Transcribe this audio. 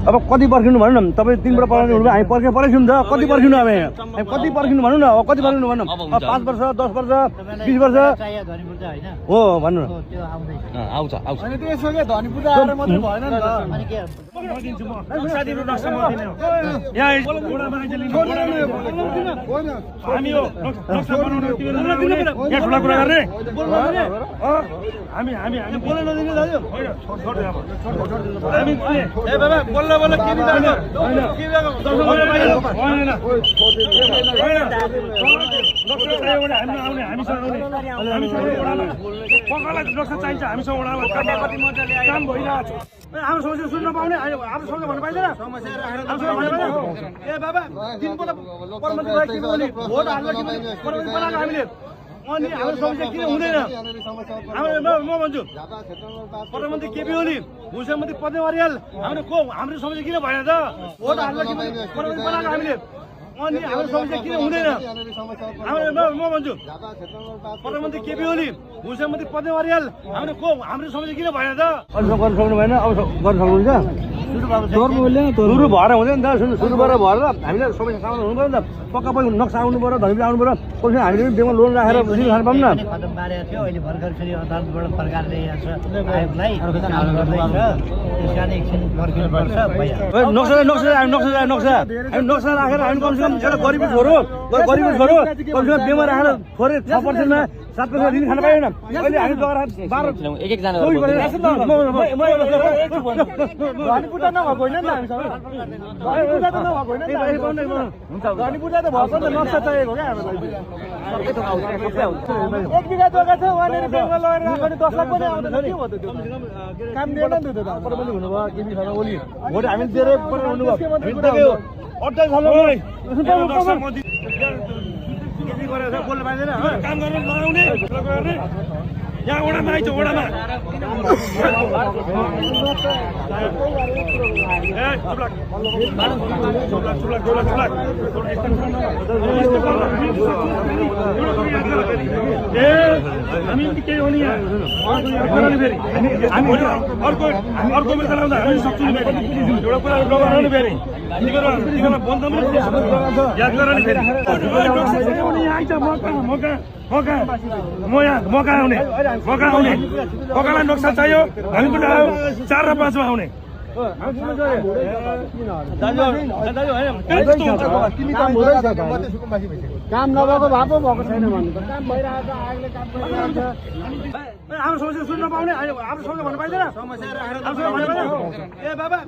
अब कति पर्खिनु भन्नु न तपाईँ 3 बाट पढाउनु हामी पर्खिनु नि त कति पर्खिनु हामी कति पर्खिनु भन्नु न कति पर्खिनु भन्नु 5 वर्ष 10 वर्ष 20 वर्ष हो भन्नु न आउँछ अनि त्यसो के धनी पूजा आएर मात्रै भएन नि त अनि के साथीहरु नक्सा म दिने हो यहाँ एउटा मान्छेले हामी हो नक्सा बनाउनु यहाँ ठुला कुरा गर्ने हामी हामी हामी बोल्न नदिने दाजु छोड दे अब हामी ए बाबा बोल्न के बिगाड्यो के बिगाड्यो हैन नक्सा चाहिन्छ हामीसँग उडाला काम भइरहेछ हाम्रो समस्या सुन्न पाउने आफ्नो समस्या भन्नु पाइँदैन ए बाबा दिनपल्ट प्रधानमन्त्री के बोली भोट हाल्न के बोली प्रधानमन्त्री बनाएको हामीले अनि हाम्रो समस्या किन हुँदैन म भन्छु प्रधानमन्त्री केपी ओली मुख्यमन्त्री पद्म अर्याल हाम्रो समस्या किन भएन त भोट हाल्न के बोली प्रधानमन्त्री बनाएको हामीले अनि हाम्रो समस्या किन हुँदैन म भन्छु प्रधानमन्त्री केपी ओली मुख्यमन्त्री पद्म अर्याल हाम्रो समस्या किन भएन त गर्न सक्नु भएन अब गर्न सक्नुहुन्छ सुरु भएर हुँदैन नि त सुरु भएर हामीलाई समस्या सामना हुनु पर्यो नि त पक्का पनि नक्सा आउनु पर्यो धनी आउनु पर्यो कसै हामीले पनि बेमा लोन राखेर खानु पाऊँ न खतम पारेको थियो अहिले भर्खर फेरि अदालतबाट सरकारले आयोगलाई नक्सा राखेर हामी कमसेकम एउटा गरिब छोरो कमसेकम बेमा राखेर थोरै 6%मा 7% दिन खान पाएन अहिले हामी एक एकजना धनी पूजा नभएको होइन नि हामीसँग धनी पूजा त नभएको होइन धनी पूजा त भएको नि नक्सा चाहिएको क्या हामीलाई 1 बिघा जग्गा छ वहाँनिर बेङ्गल लगेर राख्ने 10 लाख पनि आउँदैन के हो त त्यो काम दिएन नि त पनि हुनुभयो केपी शर्मा ओली भोट हामीले दिएर पनि हुनुभयो 28 सालमा बोल्नु पाइँदैन काम गर्न नआउने यहाँ ओडामा आइज ओडामा हामी केही हो नि यहाँ अर्को बेला चलाउँदा हामी सक्छौँ एउटा कुरा नगराउनु फेरि याद गर नि फेरि मका आउने मकालाई नक्सा चाहियो हामी पनि 4 र 5 मा आउने काम नभएको भएको छैन भन्नु त काम भइरहेको आयोगले काम गरिरहेको हाम्रो समस्या सुन्न पाउने हाम्रो समस्या भन्नु पाइँदैन ए बाबा